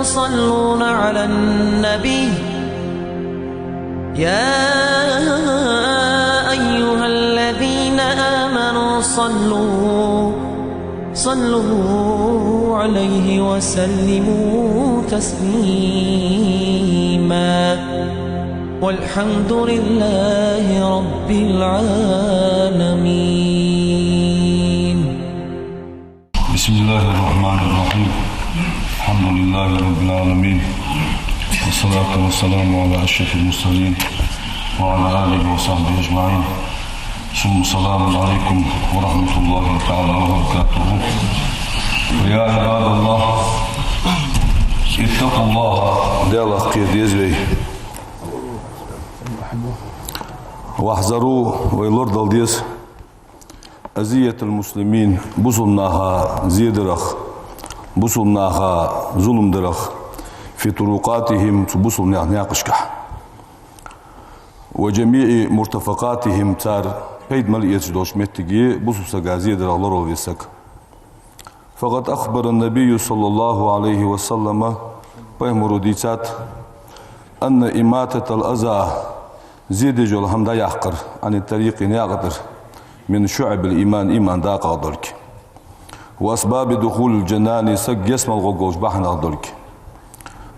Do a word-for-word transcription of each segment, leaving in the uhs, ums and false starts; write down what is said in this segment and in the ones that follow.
يصلون على النبي، يا أيها الذين آمنوا صلوا، صلوا عليه وسلموا تسليما. والحمد لله رب العالمين. بسم الله الرحمن الرحيم. الحمد لله رب العالمين. والصلاة والسلام على أشرف المرسلين وعلى آله وصحبه أجمعين. ثم السلام عليكم ورحمة الله تعالى وبركاته. ويا عباد الله، اتقوا الله. Даьлах кхера деза вай. واحذروا, вай лорадала деза. أذية المسلمين, бусалба наха зе дарах, бусалба наха зулам дарах, في طرقاتهم, цу бусалба наьха наькъашкахь, وجميع مرتفقاتهم, цар пайда мел эцаш долча моттиге бусалба сага зе дарах лоралве саг. فقد أخبر النبي صلى الله عليه وسلم, пайхамаро дийцад, أن إماطة الأذى, зе деш йола хӀама дӀаяккхар, عن الطريق, наькъа тӀара, من شعب الإيمان, иман дакъах долга, وأسباب دخول الجنان, саг ялсмала гӀоргволча бахьанех долга,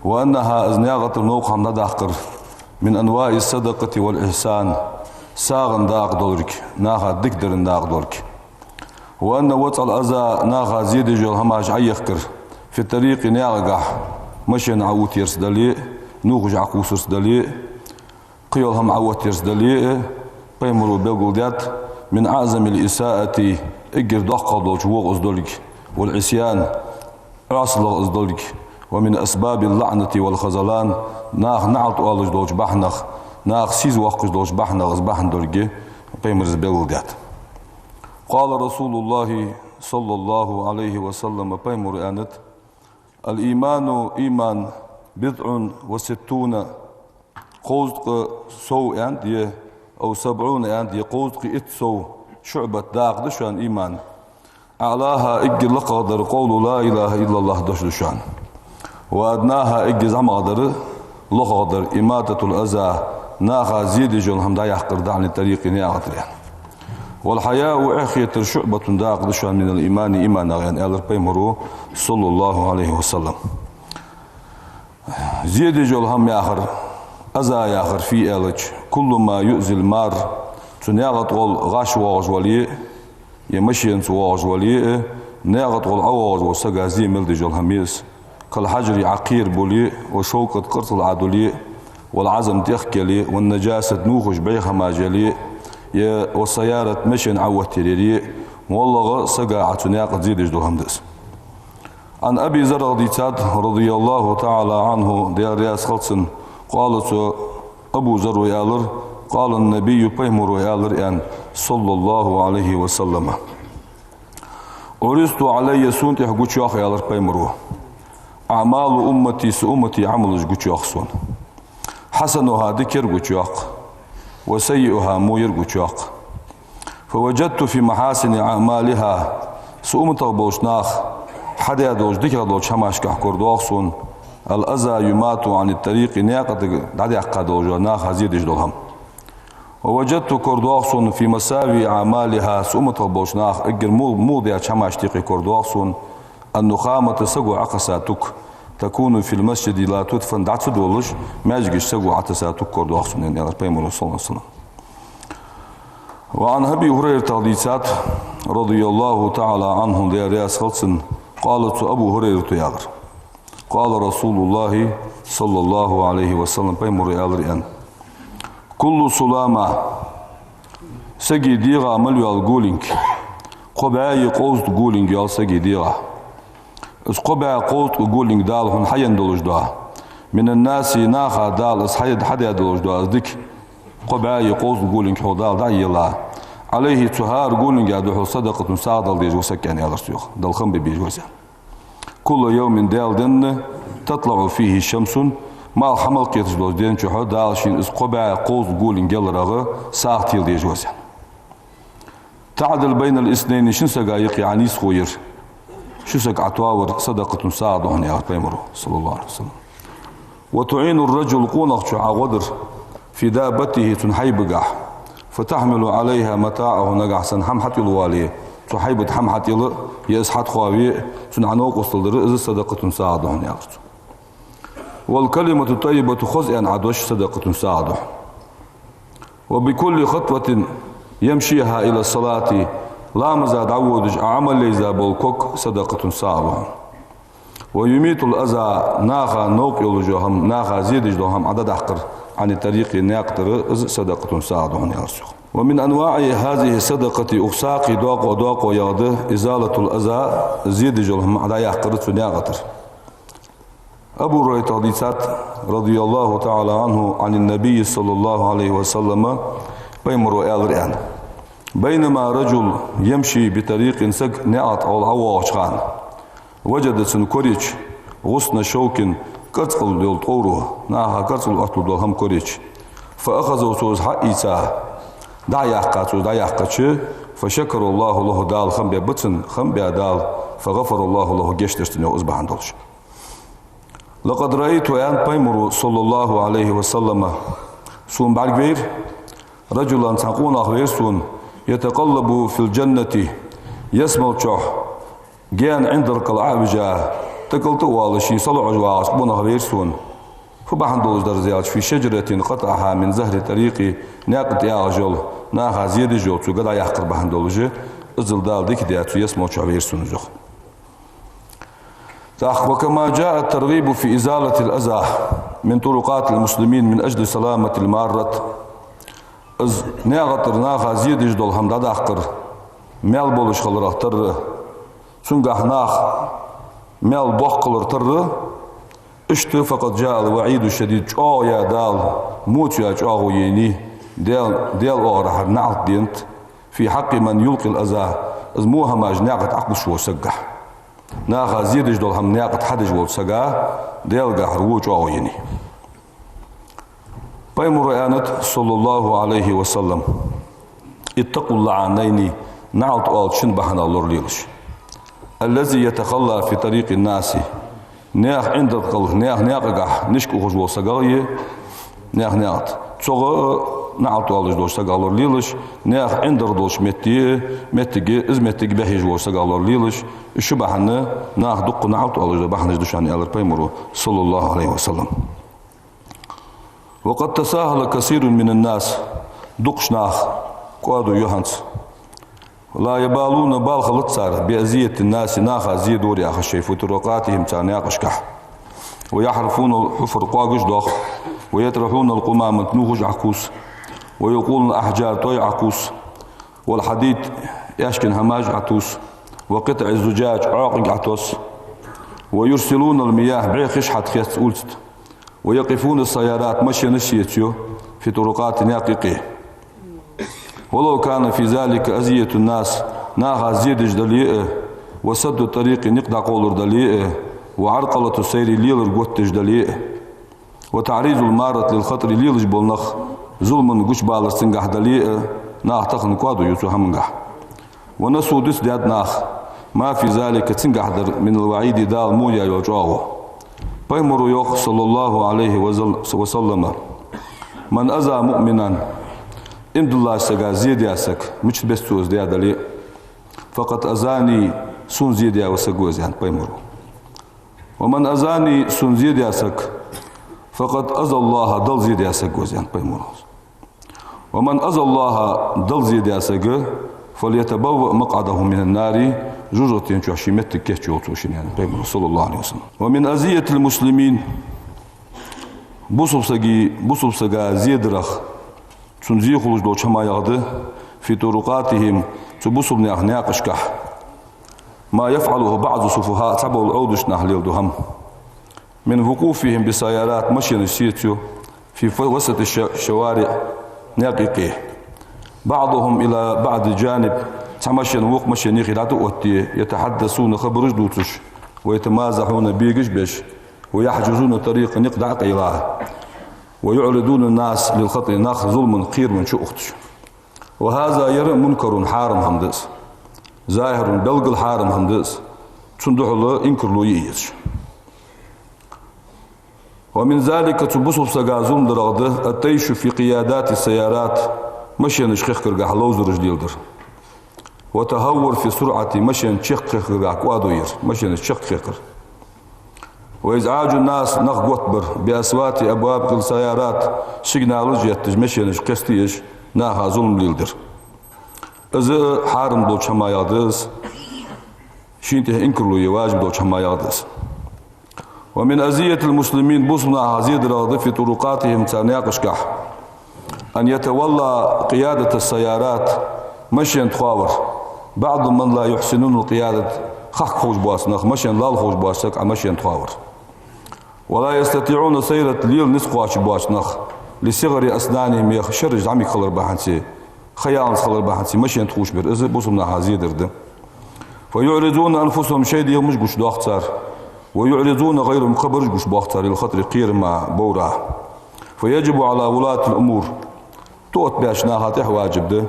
وأنها, из наькъа тӀара новкъа хӀама дӀадаккхар, من أنواع الصدقة والإحسان, сагӀан дакъа долга, наха дика даран дакъа долга, وأن وضع الأذى, наха зе деш йола хӀамаш Ӏоехкар, في الطريق, наькъагахь, машен Ӏоуттарца дале а, нувхаш Ӏокхувсарца дале а, кхыйола хӀама Ӏоуттарца дале а, пайхамаро белгалдаьд, من أعظم الإساءة, эггара доккхагӀа долча вогӀа из долга, والعصيان, Ӏоасалах из долга, ومن أسباب اللعنة والخذلان, наха наӀалт оалаш долча бахьанех, наха сийсаз воаккхаш долча бахьанех из бахьан долга пайхамаро из белгалдаьд. قال رسول الله صلى الله عليه وسلم, пайхамаро аьннад: الإيمان, иман, بضع وستون, кхузткъа сов аьннад, е, أو سبعون аьннад, е кхузткъа итт сов, شعبة, дакъа да шоана иман. أعلاها, эггара лакхагӀдар, قول لا إله إلا الله дош да шоана. وأدناها, эггара зӀамагӀдар, лохагӀдар, إماطة الأذى, наха зе деш йола хӀама дӀаяккхар да, عن الطريق, наькъа тӀара. والحياء, эхь хетар, شعبة, дакъа да шоана, من الإيمان, иманах, аьнна, аьлар пайхамаро, صلى الله عليه وسلم. Зе деш йола хӀама яхар, أذى яхар фуй аьлча, كل ما يؤذي المار, цу наькъа тӀагӀолла гӀаш воагӀаш вале а, е машенаца воагӀаш вале а, наькъа тӀагӀолла ӀовоагӀаш волча сага зе мел деш йола хӀама я из. كالحجر, Ӏокхера боале а, والشوكة, къарцал Ӏодуле а, والعظم, тӀехк яле а, والنجاسة, нувхаш, бӀеха хӀамаш яле а, е, والسيارة, машен Ӏоуттар яле а, моллагӀа сага Ӏа цу наькъа тӀа зе деш дола хӀама да из. عن أبي ذر, дийцад, رضي الله تعالى عنه, Даьла раьза хилва цунна, قال, цу Абу Зарро аьлар, قال النبي, пайхамаро аьлар, аьнна, صلى الله عليه وسلم. عرضت علي, сона тӀехьа гучайоах, аьлар пайхамаро, أعمال أمتي, са уммата Ӏамалаш гучайоах сона. حسنها, дикаяр гучайоаккх, وسيئها, воаяр гучайоаккх. فوجدت في محاسن أعمالها, са умматах болча наха хьадаь долча дикагӀа долча хӀамашкахь корадоагӀа сона, الأذى يماط عن الطريق, наькъа тӀа дӀадаьккха долча наха зе деш дола хӀама. ووجدت, корадоагӀа сона, في مساوي أعمالها, са умматах болча наха эггара мугӀ-, мугӀа даьча хӀамашта юкъе корадоагӀа сона, النخامة, саго Ӏокхесса тук, تكون في المسجد لا تدفن, дӀа ца доалаш, маьждиге саго Ӏотесса тук корадоагӀа сона, аьнна, аьлар пайхамаро, صلى الله عليه وسلم. وعن أبي هريرة, дийцад, رضي الله تعالى عنه, Даьла раьза хилва цунна, قال, цу Абу ХӀурайрата аьлар, قال رسول الله صلى الله عليه وسلم, пайхамаро аьлар, аьнна: كل سلامى, сага дегӀа мел йола гулинг, кхо бӀаьи кхузткъа гулинг йола сага дегӀа. Из кхо бӀаь кхузткъа гулинг Дала хьона хьаенна долаш да. من الناس, наха Дала из хьа-, хьадаь долаш да из дика. Кхо бӀаьи кхузткъа гулинг хьона Дала дӀа а елла. عليه, цу хӀара гулинга духьал, صدقة, сагӀа дала дезаш ва саг, аьнна, аьлар цо, йоах. Дала хам бе безаш ва из, аьнна. كل يوم, Даьла ден, تطلع فيه الشمس, малх хьа мел кхеташ долча ден чухь Дала шийна из кхо бӀаь кхузткъа гулинг елларах сагӀа тела дезаш ва из, аьнна. تعدل بين الاثنين, шин сага юкъе Ӏа нийсхо яр. ши саг Ӏатоавар садакъатун сагӀа да хьона, аьлар пайхамаро, саллаллаху Ӏалайхи ва саллам. وتعين الرجل къонахчо Ӏа гӀо дар في دابته цун хьайбагахь, فتحمل عليها متاعه нагахь санна хӀама хьатӀайолавале, цу хьайба тӀа хӀама хьатӀайола, е из хьатӀахоаве, цунна Ӏа новкъостал дар, из садакъатун сагӀа да хьона, аьлар цо. والكلمة الطيبة хоза аьнна Ӏа дош садакъатун сагӀа да хьона. وبكل خطوة يمشيها إلى الصلاة ламаза дӀаводаш Ӏа Ӏамал ейза бола ког садакъатун сагӀа да хьона. ويميت الأذى наха новкъа йолаш йола хӀама, наха зе деш дола хӀама Ӏа дӀадаккхар, عن الطريق наькъа тӀара, из садакъатун сагӀа да хьона, аьлар цо. ومن أنواع هذه الصدقة укх сагӀий докъо-докъо ягӀа да إزالة الأذى зе деш йола хӀама Ӏа дӀаяккхар цу наькъа тӀара. Абу ХӀурайрас дийцад, رضي الله تعالى عنه عن النبي صلى الله عليه وسلم, пайхамаро аьлар аьнна: بينما رجل يمشي بطريق саг наькъа тӀа гӀолла воагӀача хана, وجد цунна корайича غصن شوك кӀарцӀкъал йола тӀовра, наха кӀарцӀкъал отталу дола хӀама корайича, فأخذه цо из хьаийца, дӀаяьккха цо из дӀаяьккхача, فشكر الله له Дала хам бе ба цунна, хам бе Дала, فغفر الله له гешт дир цунна, йоах, из бахьан долаш. لقد رأيت аьнна пайхамаро, صلى الله عليه وسلم, сона бӀаргавайра, رجلا цхьа къонах вайра сона, يتقلب في الجنة ялсмала чу гаьна ӀиндагӀкъал Ӏовижа, тӀакӀал тӀа а воалаш, ший салоӀаш вагӀаш къонах вайра сона. Фу бахьан долаш дар из аьлча, في شجرة قطعها من ظهر الطريق наькъа тӀа ягӀаш йола, наха зе деш йола цо га дӀаяккхар бахьан долаш, иззал Дала дика даь цу ялсмала чу вайра сона из, йоах. ТӀаккха, وكما جاء الترغيب في إزالة الأذى من طرقات المسلمين من أجل سلامة المارة. Из наькъа тӀара наха зе деш дола хӀама дӀадаккхар маьл болаш хиларах тарра, цунгахь наха маьл боккха хилар тарра, иштта, فقد جاء الوعيد الشديد чӀоагӀа яь Дала, моцу яь чӀоагӀо енай, Даьла, Даьла оагӀорахьара наӀалт денад, في حق من يلقي الأذى из во хӀамаш наькъа тӀа Ӏокхувсаш волча сагагахь. Наха зе деш дола хӀама наькъа тӀа хьадеш волча сага Даьлагахьара во чӀоагӀо енай. Пайхамаро аьннад, صلى الله عليه وسلم: اتقوا اللعانين наӀалт оалача шин бахьанах лоралелаш. الذي يتخلى في طريق الناس наьха ӀиндагӀкъал, наьха наькъагахь нишка ухаш вола сагах е, наьха наькъа тӀа. Цох а наӀалт оалаш долча сагах лоралелаш, наьха ӀиндагӀ долча метте, моттиге, из моттиг бехьежа волча сагах лоралелаш, уж ши бахьан наха дукха наӀалт оалаш дола бахьанаш да шоана, аьлар пайхамаро, صلى الله عليه وسلم. وقد تساهل كثير من الناس дукхача наха кӀоадо я хӀанз. لا يبالون бала хилац цар بأذية الناس наха зе дора яхаш шоай في طرقاتهم цар наькъашкахь. ويحفرون الحفر кӀоагаш доах, ويطرحون القمامة нувхаш Ӏокхувс, ويلقون الأحجار тӀой Ӏокхувс, والحديد аьшкан хӀамаш Ӏотувс, وقطع الزجاج Ӏокъиг Ӏотос, ويرسلون المياه бӀехаш хьатӀахец улица тӀа. ويقفون السيارات машенаш сецайо في طرقات наькъа юкъе. ولو كان في ذلك أذية الناس наха зе деш дале а, وسد الطريق никъ дӀакъовлар дале а, وعرقلة السير лелар готтадеш дале а, وتعريض المارة للخطر лелаш бола нах зулама гучабалар цунгахь дале а, наха тахан кӀоадо я цу хӀамангахь. ونسوا дицдаьд наха ما في ذلك цунгахь дар من الوعيد Дала во яь йола чӀоагӀо. Пайхамаро йоах, صلى الله عليه وسلم: من أذى مؤمنا иман диллача сага зе даь саг, мича беса цо из даь дале а, فقد أذاني сона зе даь ва саг ва из, аьннад пайхамаро. ومن أذاني сона зе даь саг, فقد أذى الله Далла зе даь саг ва из, аьннад пайхамаро. ومن أذى الله Далла зе даь саг, فليتبوأ مقعده من النار жожагӀатен чу ший моттиг кийчйойла цо шийна, аьннад пайхамаро, صلى الله عليه وسلم. ومن أذية المسلمين бусалба сага, бусалба сага зе дарах, цунна зе хулаш долча хӀамаех да, في طرقاتهم цу бусалба наьха наькъашкахь, ما يفعله بعض السفهاء цхьабола Ӏовдача наха леладу хӀама. من وقوفهم بالسيارات машенаш сецайо في وسط الشوارع наькъа юкъе. بعضهم إلى بعض جانب цхьа машен вокха машена юхе дӀатӀаотте, يتحدثون хабараш дувцаш, ويتمازحون бегаш беш, ويحجزون الطريق никъ дӀа а къайла, ويعرضون الناس للخطر нах зулама кхерама чу ухаш. وهذا ер منكر хьарам хӀама да из. ظاهر белггала хьарам хӀама да из. Цунна духьала инкарло е езаш. ومن ذلك, цу бусалба сага зулам дарах да, الطيش في قيادات السيارات, машенаш хехкаргахьа ловзараш леладар. والتهور في السرعة, машен чакххехкаргахьа кӀоадо яр, машенаш чакххехкар. وإزعاج الناس, нах готбар, بأصوات أبواق السيارات, сигналаш етташ, машенаш кхестаеш, наха зулам леладар. Из хьарам долча хӀамаех да из, шийна тӀа инкарло е важиб долча хӀамаех да из. ومن أذية المسلمين, бусалба наха зе дарах да, في طرقاتهم, цар наькъашкахь, أن يتولى قيادة السيارات, машен тховар, بعض من لا يحسنون القيادة, хахка ховш боаца нах, машен лала ховш боаца саг Ӏа машен тховар. ولا يستطيعون السير, лела низ кхоачаш боаца нах, لصغر أسنانهم, ех шераш зӀамига хилар бахьанца, ха яланза хилар бахьанца машен тхувш бар, из бусалба наха зе дар да. فيعرضون أنفسهم, шоай дегӀамаш гучадоах цар, ويعرضون غيرهم, кхыбараш гучабоах цар, للخطر, кхерама, бовра. فيجب على ولاة الأمور, тӀаоттабаьча наха тӀехьа важиб да,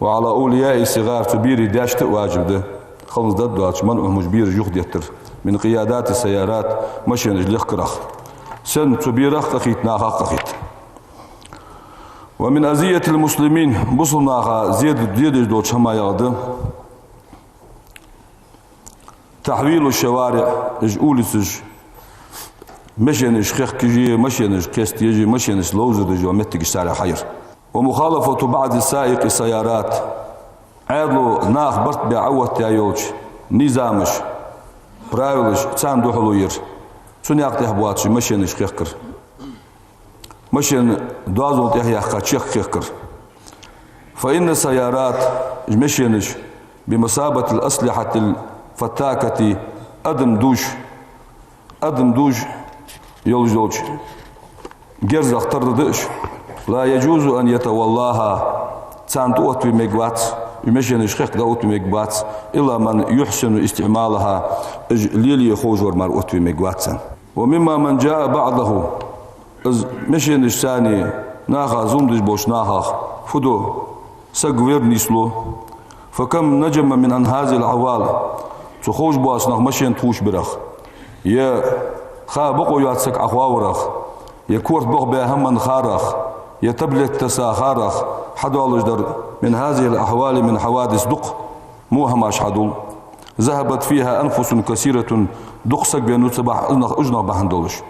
وعلى أولياء الصغار, цу берий даьшта а важиб да, халонца дад доацаш, منعهم, уж бераш юхадеттар, من قيادات السيارات, машенаш лехкарах. Санна цу берах къахийтта, нахах къахийтта. ومن أذية المسلمين, бусалба наха зе, зе деш долча хӀамаех да, تحويل الشوارع, уж улицаш, машенаш хехкаш е, машенаш кхестаеш е, машенаш ловзадеш йола моттигаш царех хьаяр. ومخالفة بعض سائقي السيارات, Ӏаьдало наха барт бе Ӏооттаяь йолча низамаша, правилаша, царна духьало яр. Цу наькъа тӀехьа боацаш машенаш хехкар. Машен доазол тӀехьа яьккха чакххехкар. فإن السيارات, уж машенаш, بمثابة الأسلحة الفتاكة, адам дувш, адам дувш йолаш йолча герзах тара да уж. لا يجوز أن يتولاها, царна тӀаоттаве мегаш вац, уж машенаш хехка дӀаоттаве мегаш вац, إلا من يحسن استعمالها, уж лелае ховш вар мара оттаве мегаш вац царна. ومما من جاء بعده, из машенаш санна наха зулам деш болча нахах фу ду, саг вер нийслу. فكم نجم من هذه الأحوال, цу ховш боаца нах машен тхувш барах, е ха бокъо йоаца саг Ӏоховрах, е корта бохабаь хӀаман харах, е таблетка тесса харах хьадоалаш дар, من هذه الأحوال من حوادث, дукха во хӀамаш хьадул, ذهبت فيها أنفس كثيرة, дукха саг веннав цу бахь-, уж нах, уж нах бахьан долаш.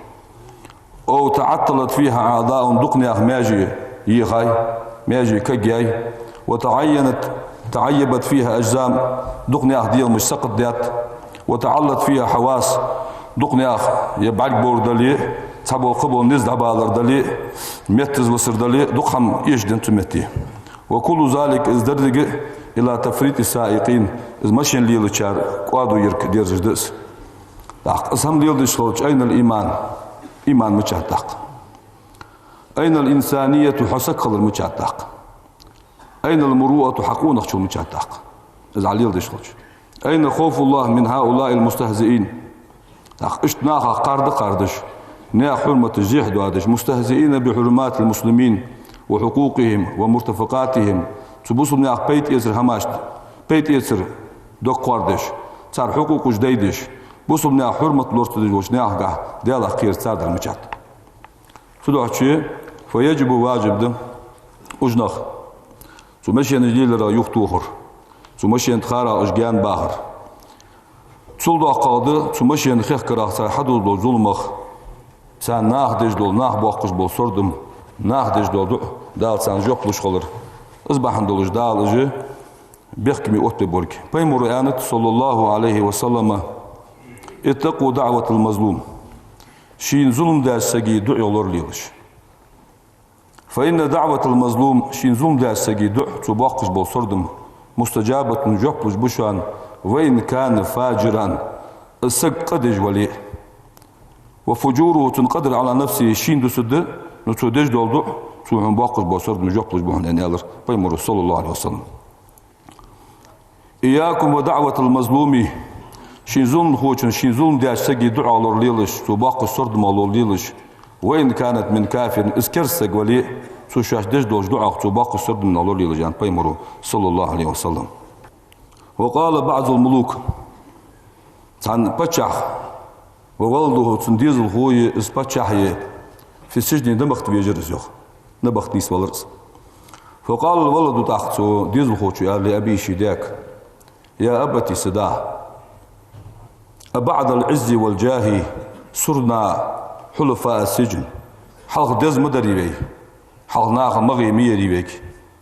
أو تعطلت فيها أعضاء, дукха наьха маьже ехай, маьже кагъяьй, وتعينت, تعيبت فيها أجسام, дукха наьха дегӀамаш сакхатдаьд, وتعلت فيها حواس, дукха наьха е бӀарг бовр дале, цхьабола кхыбола низ дӀабалар дале, меттаза висар дале, дукха хӀама эшаденнад цу метте. وكل ذلك, из деррига, إلى تفريط السائقين, из машен лелачар кӀоадо ярга дерзаш да из. ТӀаккха из хӀама леладеш хилча, أين الإيمان, иман мичад тӀаккха? أين الإنسانية, хьо саг хилар мичад тӀаккха? أين المروءة, хьа къонахчал мичад тӀаккха? Из Ӏа леладеш хилча. أين خوف الله من هؤلاء المستهزئين? ТӀаккха иштта нахах кхарда кхардаш, наьха хьурматаш зехьа доадеш, مستهزئين بحرمات المسلمين وحقوقهم ومرتفقاتهم, цу бусалба наьха пайда эцара хӀамашта, пайда эцара дог кхоардеш, цар хьукъукъаш дайдеш, бусалба наьха хьурмат лорца деш волча наьхагахьа Даьлах кхераш цар дар мичад? Цудухьа, فيجب, важиб да уж нах, цу машенаш леларах юхатохар, цу машен тӀа харах уж гаьна бахар. Цул доккхагӀа да цу машен хехкарах, цар хьадувш долча зуламах, царна наха деш дола, наха боаккхаш бола сардам, наха деш дола дуӀа, Дала царна жоп луш хилар. Из бахьан долаш Дала уж бехкаме оттабергба. Пайхамара аьннад, صلى الله عليه وسلم: اتقوا دعوة المظلوم. Шийна зулам даьча сага дуӀа лоралелаш. فإن دعوة المظلوم, шийна зулам даьча сага дуӀа, цо боаккхаш бола сардам, مستجابة, жоп луш ба шоана, وإن كان فاجرا, из саг къа деш вале а. وفجوره, цун къа дар, على نفسه, шийна дусаргда, но цо деш дола дуӀа, цо хьона боаккхаш бола сардам жоп луш ба хьона, аьнна, аьлар Пайхамара, صلى الله عليه وسلم. إياكم ودعوة المظلوم. Шийна зуламхочун, шийна зулам даьча сага дуӀа лоралелаш, цо боаккхача сардамах лоралелаш. وإن كانت من كافر, из керста саг вале а, цо шоашта деш долча дуӀах, цо боаккхача сардамах лоралелаш, аьннад Пайхамара, صلى الله عليه وسلم. وقال بعض الملوك. Цхьан паччахь, وولده, цун дезалхо а, из паччахь а, في السجن, набахта вежар из, йоах. Набахта нийсвелар из. فقال الولد, тӀаккха цу дезалхочо аьлар لأبيه, ший даьга: يا أبت, са да, أبعد العز والجاه صرنا حلفاء السجن. Хьалха деза ма дарий вай, хьалха наха магӀий ма ярий вайга,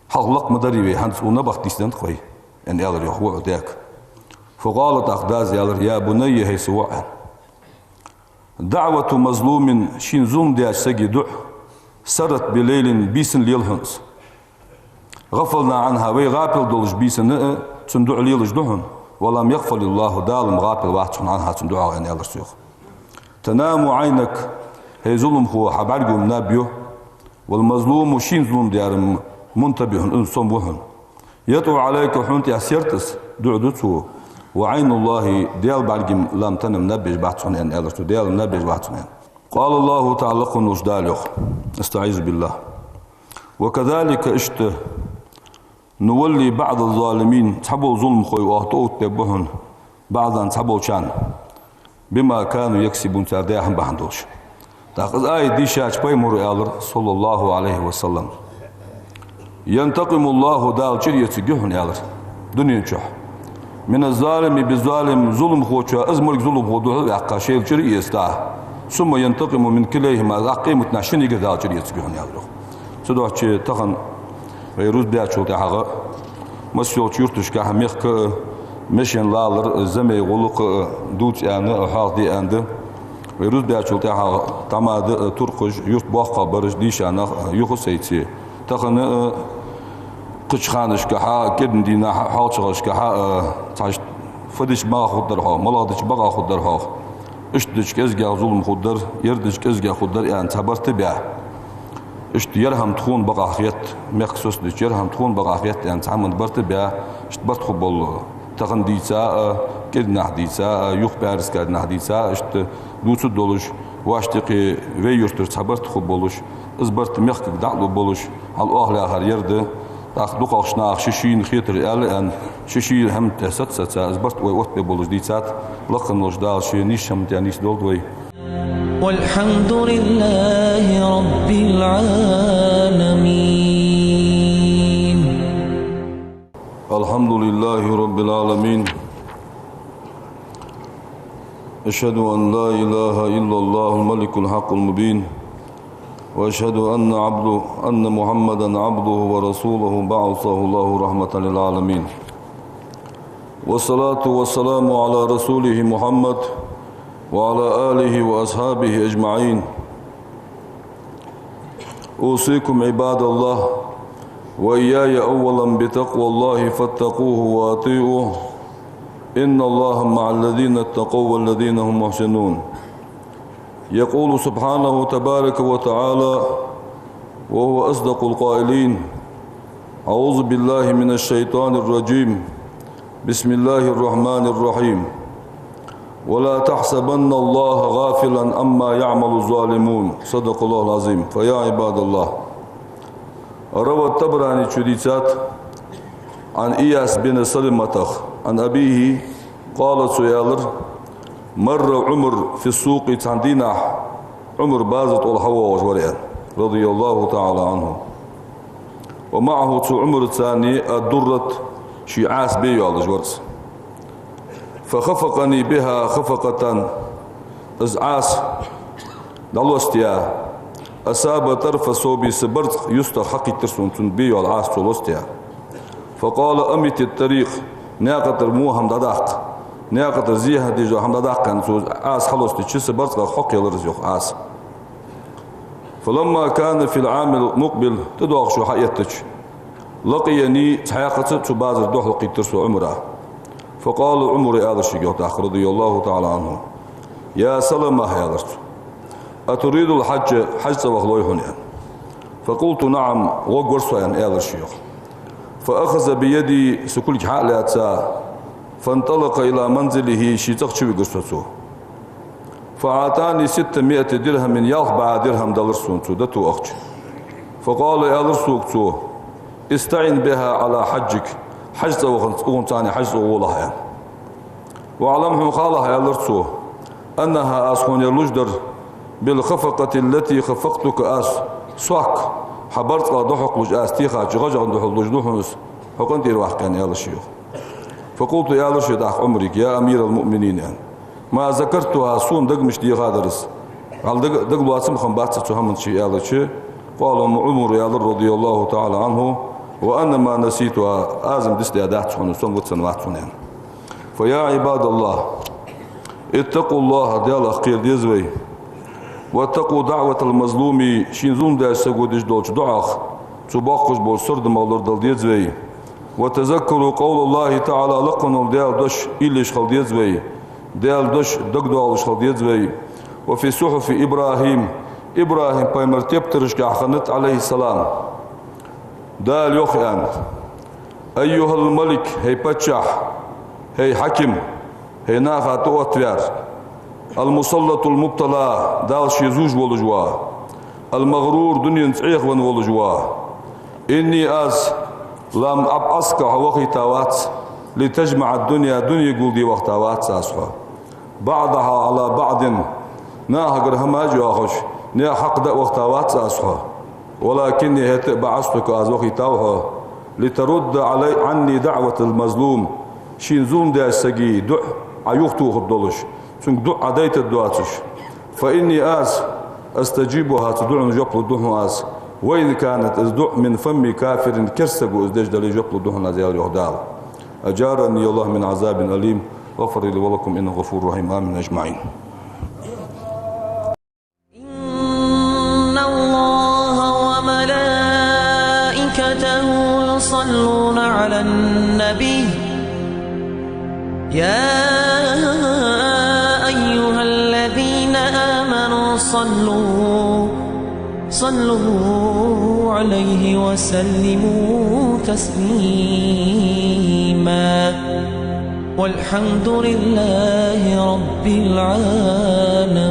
хьалха лакха ма дарий вай, хӀанз укх набахта нийсденнад-кх вай, аьнна, аьлар, йоах, воӀо даьга. فقال, тӀаккха дас аьлар: يا بني, хӀай са воӀ, аьнна. دعوة مظلوم, шийна зулам даьча сага дуӀа, سرت بليل, бийсан лела хьона из. غفلنا عنها, вай гӀапил долаш бийсан а цун дуӀа лелаш да хьона. ولم يغفل الله, Дала-м гӀапил вац хьона, عنها, цун дуӀах, аьнна, аьлар цо, йоах. تنام عينك, хӀай зуламхо, хьа бӀарго-м наб ю. والمظلوم, шийна зулам даьр-м, منتبه, из сом ва хьона. يدعو عليك, хьона тӀа серта из, дуӀа ду цо. وعين الله, Даьла бӀарга-м, لم تنم, наб еш бац хьона, аьнна, аьлар цо, Даьла-м наб еш вац хьона, аьнна. قال الله تعالى, лакха волча Дала йоах: أستعيذ بالله. وكذلك, иштта, نولي بعض الظالمين, цхьабола зуламхой оаха тӀаоттабергба хьона, بعضا, цхьаболчарна, بما كانوا يكسبون, цар даь хӀама бахьан долаш. ТӀаккха из аят дийшача, пайхамаро аьлар, صلى الله عليه وسلم: ينتقم الله, Дала чӀир эцаргья хьона, аьлар, дунен чухь, من الظالم بالظلم, зуламхочоа из морг зуламхо духьал а ваьккха, шоайла чӀир а эцад. ثم ينتقم من كليهما, из къематдийнахьа шиннегара Дала чӀир эцаргья хьона, аьлар, йоах. Цудухьа тахан вай рузбаьчул тӀехьагӀа массайолча юрташкахьа мехка а, машен лалар а, замей гӀулакх а, дувца аьнна а, хьоахаде аьнна да. Вай рузбаьчул тӀехьагӀа тхьамада а, туркхаш, юрт боккхагӀбараш, дийша нах а юха сайце. Тахан а кхыча ханашкахьа, кӀиран дийнахьа, хьоалчагӀашкахьа а, цхьа фу дича магӀа хургдар хьогӀ, малагӀа дича бакъахьа хургдар хьогӀ. Иштта дича кӀезигагӀа зулам хургдар, ер дича кӀезигагӀа хургдар аьнна, цхьа барт а баь. Иштта ярхӀам тхона бакъахьа хет, мехка соцадича ярхӀам тхона бакъахьа хет аьнна, цхьа хӀаман барт а баь, иштта барт хургбола. Тахан дийца а, кӀирнахьа дийца а, юха пӀаьраска дийнахьа дийца а, иштта дувцаргдолаш, вӀаший юкъе вай юртара цхьа барт хургболаш, из барт мехкага дӀалургболаш, хьал оаха лаьрхӀар ер да. ТӀаккха дукхагӀча наха ший-шийна хетар аьле а аьнна, ший-ший хӀаман тӀа саца-саца, из барт вай оттабергболаш дийцад, лакха волча Дала ший нийсача хӀаман тӀа нийсдолда вай. والحمد لله رب العالمين. الحمد لله رب العالمين. أشهد أن لا إله إلا الله الملك الحق المبين. وأشهد أن عبده، أن محمدا عبده ورسوله بعثه الله رحمة للعالمين. والصلاة والسلام على رسوله محمد وعلى آله وأصحابه أجمعين. أوصيكم عباد الله وإياي أولا بتقوى الله فاتقوه وأطيعوه. إن الله مع الذين اتقوا والذين هم محسنون. يقول سبحانه تبارك وتعالى وهو أصدق القائلين: أعوذ بالله من الشيطان الرجيم. بسم الله الرحمن الرحيم. ولا تحسبن الله غافلا عما يعمل الظالمون. صدق الله العظيم. فيا عباد الله. روى الطبراني, чудийцад, عن إياس بن سلمة عن أبيه قال, цо аьлар: مر عمر في السوق, цхьан дийнахьа Ӏумар базар тӀагӀолла хьавоагӀаш вар, аьнна, رضي الله تعالى عنه. ومعه, цу Ӏумарца цхьана, الدرة, ший Ӏаса бе йоаллаш вар из. فخفقني بها خفقة, из Ӏаса дӀалостаяь, أصاب طرف ثوبي, са барзкъа юстах хьакхийттар сона цун бе йоалла Ӏаса цо лостаяь. فقال: أمت الطريق, наькъа тӀара во хӀама дӀадаккха, наькъа тӀара зе хьадеш дола хӀама дӀадаккха, аьнна, цо Ӏаса хьалостича, са барзкъах хьокхаелар из, йоах, Ӏаса. فلما كان في العام المقبل, тӀадоагӀача шу хьаэттача, لقيني, цхьаькхаза цу базара духьалкхийттар со Ӏумара. فقال, Ӏумара аьлар шийга, йоах, тӀаккха, رضي الله تعالى عنه: يا سلمة, аьлар цо, أتريد الحج, хьажцӀа ваха лой хьона, аьнна. فقلت: نعم, гӀоргвар со, аьнна, аьлар ше, йоах. فأخذ بيدي, са кулг хьа а лаьца, فانطلق إلى منزله, ший цӀагӀа чувигар со цо. فأعطاني ستمائة درهم, ялх бӀаь дирхӀам далар сона цо, дото ахча. فقال, аьлар сога цо: استعن بها على حجك, хьажцӀа ваханца, укхунца цхьана хьажцӀа гӀолахь, аьнна. «واعلم», хьона хилалахь, аьлар цо, «أنها», аз хьона луш дар, «بالخفقة التي خفقتك», аз сох хьа барзкъах дӀахьокхалуш аз техача гӀажагӀа духьал луш да хьона из, хьо къинтӀера ваккха, аьнна, аьлар шийх. «فقلت», аьлар ше тӀаккха Ӏумарга: «يا أمير المؤمنين», аьнна, «ما ذكرتها», сона дагамаш дехадар из. Хьал даг-, дагалоацам хиннабац цу хӀаман, ше аьлча, «قال», Ӏумара аьлар, رضي الله تعالى عنه: «وأنا ما نسيتها», аз-м дицдаь дац хьона, со-м вицвенна вац хьона, аьнна. «فيا عباد الله، اتقوا الله», Далах кхера деза вай. «واتقوا دعوة المظلوم», шийна зулам даьча саго деш долча дуӀах, цо боаккхаш болча сардамах лорадала деза вай. «وتذكروا قول الله تعالى», лакха волча Даьла дош уйла еш хила деза вай. Даьла дош дагадоалаш хила деза вай. «وفي صحف إبراهيم», ИбрахӀим пайхамара тептарашка хиннад, عليه السلام. Дала йоах, аьнна: «أيها الملك», хӀай паччахь, хӀай хьаким, хӀай наха тӀаоттаваьр, «المسلط المبتلى», Дала ше зувш волаш вола, «المغرور», дуненца Ӏехавенна волаш вола, «إني», аз, «لم أبعثك», хьо вахийта вац, «لتجمع الدنيا», дуне гулде вахийта вац аз хьо. «بعضها على بعض», нахагара хӀамаш йоахаш, наьха хьакъ даа вахийта вац аз хьо. «ولكني», хӀаьта а, «بعثتك», аз вахийтав хьо, «لترد علي، عني دعوة المظلوم», шийна зулам даьча сага дуӀа Ӏа юхатохаргдолаш, цунга дуӀа Ӏа дайтаргдоацаш. «فإني», аз, «أستجيبها», цу дуӀанна жоп лургда хьона аз, «وإن كانت», из дуӀа, «من فم كافر», керста саго из деш дале а жоп лургда хьона аз, аьлар йоах Дала. «أجارني الله من عذاب أليم، غفر لي ولكم، إنه غفور رحيم. آمين أجمعين». إن الله وملائكته يصلون على النبي، يا أيها الذين آمنوا صلوا، صلوا عليه وسلموا تسليما. والحمد لله رب العالمين.